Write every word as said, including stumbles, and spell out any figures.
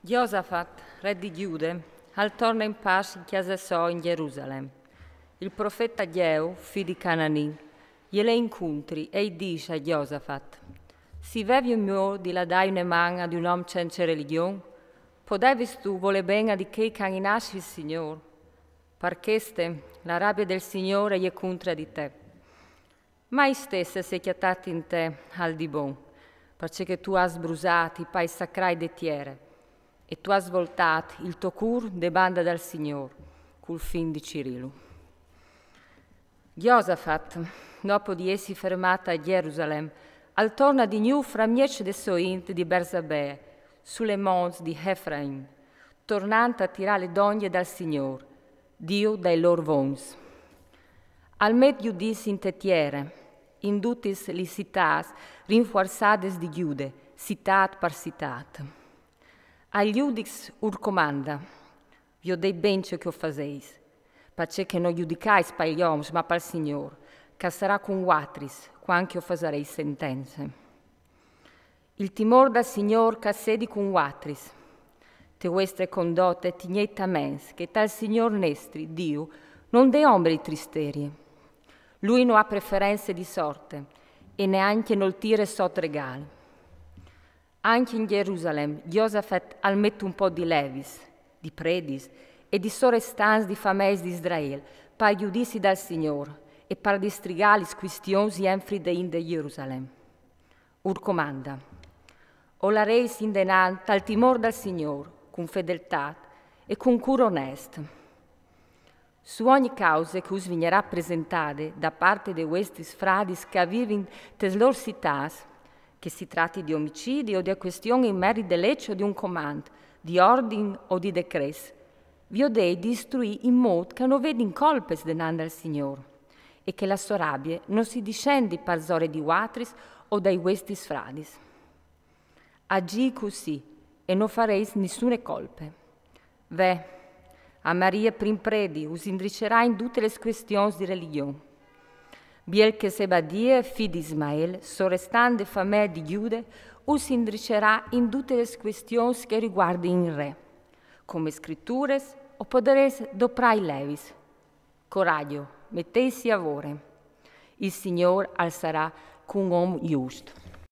Josafat, re di Giude, al torna in pace in casa sua in Gerusalem. Il profeta Jeu, fi di Cananin, je le incuntri e i dice a Josafat: «Si vevi un mio di la dai une man ad un om cence religion, podevis tu vole ben a di chei che han inasci il Signor? Par cheste, la rabia del Signor je contra di te. Ma istesse se chiatat in te al di bon, parcè che tu has brusat i pai sacrai de tiere, e tu has voltat il to cur de banda dal Signor, cul fin di cirilu.» Josafat, dopo di essi fermat a Gerusalem, al torna di gnu fra miec de so int di Bersabee, su le monts di Efraim, tornant a tirà le dongje dal Signor, Diu dai lor vons. Al met judis in te tiere, in dutis li citats rinfuarzades di Giude, citat par citat. Al judics ur comanda: «Viodei ben ce che o faseis, parcè che no judicais pal oms, ma pal Signor, che al sarà cun vuatris, cuant che o fasareis sentence. Il timor dal Signor che al sedi cun vuatris. Te vuestre condote tignei a ments, che tal Signor nestri Diu non dè ombre di tristerie. Lui no ha preference di sorte, e neanche nol tire sot regal.» Anche in Gerusalem Josafat al met un po di levis, di predis e di sorestants di fameis di Israel, par judizi dal Signor e par distrigar lis quistiuns jenfri de int de Gerusalem. Ur comanda: «O lareis indenant tal timor dal Signor, cun fedeltat e cun cur onest. Su ogni cause che us vignarà presentade da parte de vuestris fradis che a vivin tes lor citats, che si trati di omicidi o de quiestion in merit de leç o di un comand, di ordin o di decrets, viodei di istruì in mot che no vedin colpes denant dal Signor, e che la so rabie no si discendi parsore di vuatris o dai vuestris fradis. Agii cussì, e no fareis nissune colpe. Ve, a Marie prin predi us indricerà in dutes lis quiestions di religion. Biel che seba Die, fi di Ismael, sorestant de famee di Giude, us indricerà in dutes lis quiestions che riguardin il re, come scrituris, o podareis doprai levis. Coragjo, meteisi a vore. Il Signor al sarà cun om just.»